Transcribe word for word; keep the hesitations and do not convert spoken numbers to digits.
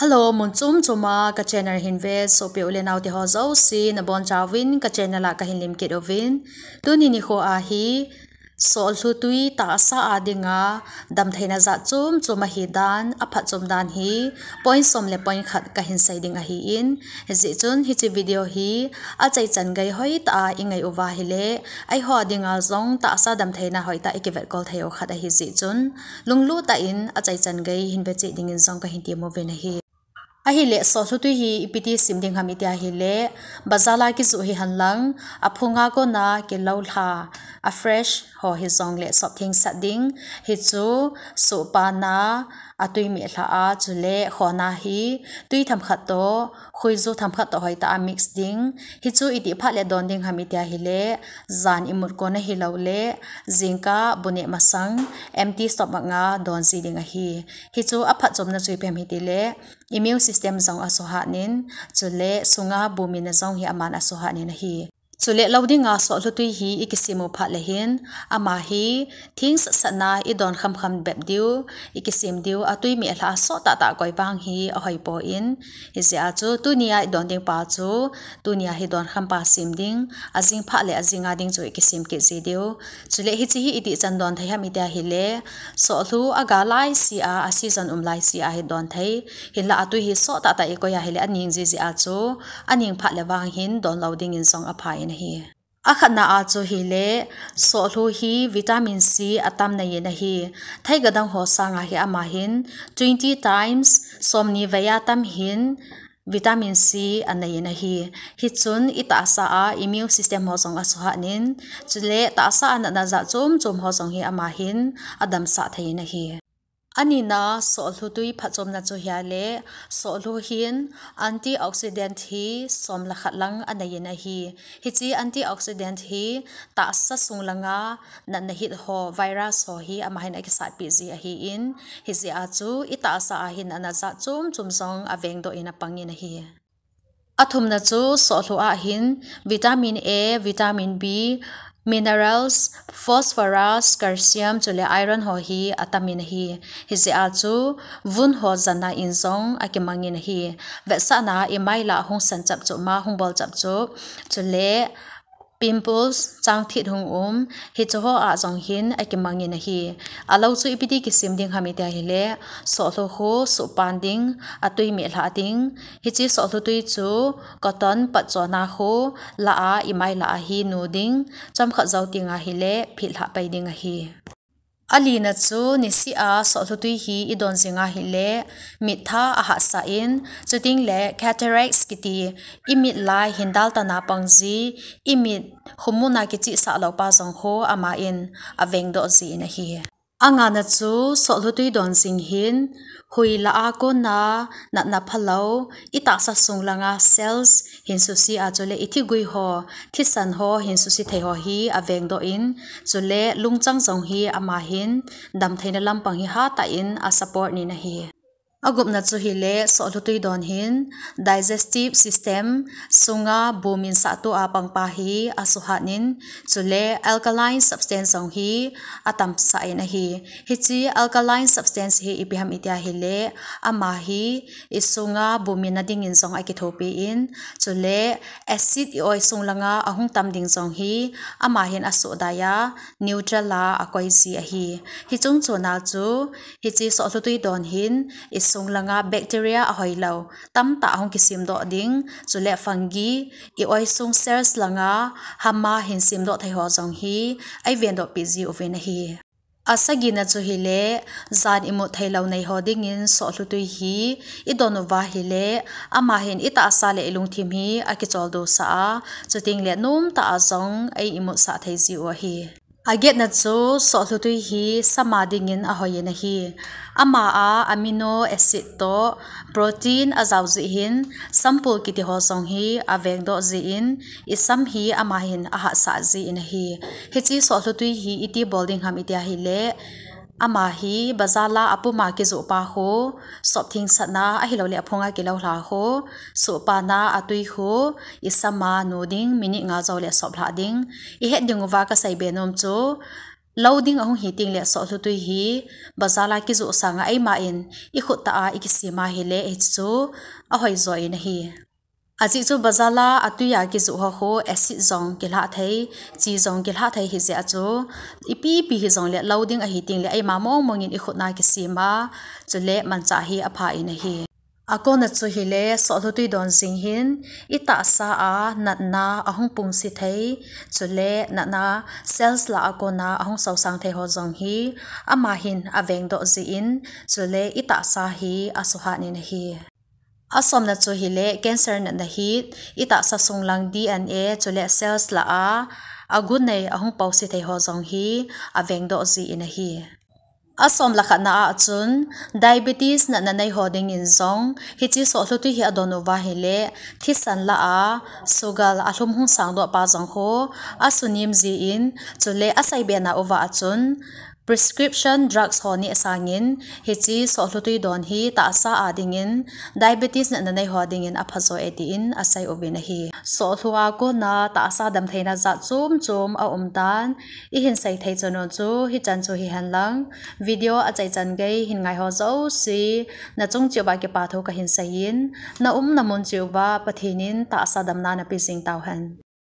Hello, mun chom chom a ka channel hin ve sopi u le nao te ho jouse nabonchauvin ka channel a kahin lemkit uvin. Tuni nikho a hi soh lhu tui tahsa a dinga damtheina jat chom chom ahi dan, aphatchom dan hi point som le point khat kahin sei ding ahin, hijeh chun hiche video hi achaichan gei hoitah a ingai uva ahile, eiho dinga jong tahsa damtheina hoitah a ikivetkol thei u khat ahi jeh chun, lunglut tah in achaichan gei hin ve cheh dingin jong kahin tem uvin ahi. Ahile, soh lhu tui hi ipi ti sem ding ham iti ahile, bazar a kijoh hihen lang, aphunga kona kilou lha, a fresh ho hijongle sop thengsah ding, hichu sohpana, atui meh lha a, chule khona hi tui themkhat toh, khuiju themkhat toh hoitah a mix ding, hichu itih phat le don ding ham iti ahile, jan imut kon ahilouleh, jingkah bu neh masang, empty stomach a don ji ding ahi. Hichu aphatchomna chu ipi ham itile, immune system jong asuhat in, chule sunga bu minna jong hi aman asuhat in ahi. Chule lou dinga soh lhu tui hi ikisem u phat le hin, ama hi thengsah sah na idon khamkham bep diu, ikisem diu, atui meh lha a soh tahtah koi vang hi ahoipoi, hijeh a chu tunia idon ding pa chu, tunia hi don kham pa sem ding, ajing phat le ajing a ding chu ikisem kit ji diu. Chule hiche hi itih chan don thei ham iti ahile, soh lhu aga laise a, a season um laise a hi don thei. Hinlah atui hi soh tahtah ikoi ahile aning jiji a chu, aning phat le vang hin don lou dingin jong apha in ahi. Akhatna a chu hile, soh lhu hi vitamin C atam nei in ahi. Theiga dang ho sanga hi ama hin twenty times, somni vei a tam hin, vitamin C anei in ahi. Hichun itahsa a immune system ho jong asuhat in, chule tahsa a natna jat chom chom ho jong hi ama hin adamsah thei in ahi. Anina soh lhu tui phatchomna chu hile, soh lhu hin antioxidant hi som le khat lang anei in ahi. Hiche antioxidant hi tahsa sung langa natna hit ho, virus ho hi ama hin akisatpeh ji ahin, hijeh a chu itahsa a hin natna jat chom chom jong avengdoh in apang in ahi. Athumna chu soh lhu a hin vitamin A, vitamin B, minerals, phosphorus, calcium chule iron ho hi atam in ahi. Hijeh a chu vun ho jana in jong akimang in ahi. Vetsahna a imai lah hung san chapchup ma hung bol chapchup, chule pimples, changthit hung um, hichu ho a jong hin akimang in ahi. Alou chu ipi ti kisem ding ham iti ahile, soh lhu khu suhpan ding, atui meh lha ding, hiche soh lhu tui chu cotton patchona khu lah a, imai lah a hi nu ding, chomkhat jou teng ahile phit lha pai ding ahi. Alina chu niseh a soh lhu tui hi idon jing ahile, mit tha ahatsah in, chutengle cataracts kiti, imit lai hin daltah a pang ji, imit khomuna kichihsah lou pa jong khu ama in avengdoh ji in ahi. Angana chu soh lhu tui don jing hin, hui lah a kona natna phalou, itahsa sung langa cells hin suse a chule ithigui ho, thisan ho hin suse thei ho hi avengdoh in, chule lungchang jong hi ama hin damtheina lampang hi hatah in asupport in ahi. Agupna chu hile, soh lhu tui don hin digestive system, sunga bu min sahtoh a pang pa hi asuhat in, chule alkaline substance jong hi atamsah in ahi. Hiche alkaline substance hi ipi ham iti ahile, ama hi isunga bu minna dingin jong akithopi in, chule acid i-oi sung langa ahung tam ding jong hi ama hin asohdai a, neutral a akoi ji ahi. Hiche chungchona chu, hiche soh lhu tui don hin isung langa bacteria ahoilou tamtah ahung kisemdoh ding, chule fungi, i-oi sung cells langa hama hin semdoh thei ho jong hi eivengdoh peh ji uvin ahi. Asagina chu hile, jan imut theilou nei ho dingin soh lhu tui hi idon uva ahile, ama hin itahsa le ilungthim hi akicholdo sah a, chutengle nomtah a jong ei imutsah thei ji u ahi. Agetna chu soh lhu tui hi sama dingin ahoi in ahi. Ama a amino acid toh protein ajao jeh hin, sampul kiti ho jong hi avengdoh jin, isam hi ama hin ahatsah jin ahi. Hiche soh lhu tui hi iti bol ding ham iti ahile, ama hi bazar a apuma kijoh pa khu, sop thengsahna ahiloule aphunga kilou lha khu, suhpana atui khu, isam a nu ding minute nga joule sop lha ding. Ihet ding uva kaseibe nom chu, Lou ding ahung hi teng le sohlu tui hi bazar a kijoh sanga eima in i khut tah a i kisem a hile hichu ahoi jo in ahi. Ajeh chu bazar a atui a kijoh ho khu acid jong kilha thei, chi jong kilha thei hi jeh a chu ipi pi hi jong le lou ding ahi teng le eima mong mong in i khut na kisem a, chule manchah hi apha in ahi. Akona chu hile sohlu tui don jing hin i tahsa a natna ahung pungsi thei, chule natna cells lah a kona ahung sosang thei ho jong hi ama hin aveng doh jin, chule i tahsa hi asuhat in ahi. Asomna chu hile cancer natna hi i tahsa sunglang D N A chule cells lah a agu nei ahung posi thei ho jong hi aveng doh jin ahi. Asom le khatna a chun diabetes natna nei ho dingin jong hiche sohlu tui hi adon uva hile thisan lah a sugar alhum hung sang doh pa jong khu asunem jin, chule asei be nauva chun prescription drugs ho neh sangin hiche sohlu tui don hi tahsa a dingin diabetes natna nei ho dingin apha jo e tin asei uvin ahi. Sohlu a kona tahsa damtheina jat chom chom aum tan, i hin sei thei chanu chu hichan chu hihen lang, video achaichan gei hin ngai ho jouse nachung cheh uva kipa thu kahin seiyin, na umna mun cheh uva Pathen in tahsa damna napeh jing tauhen.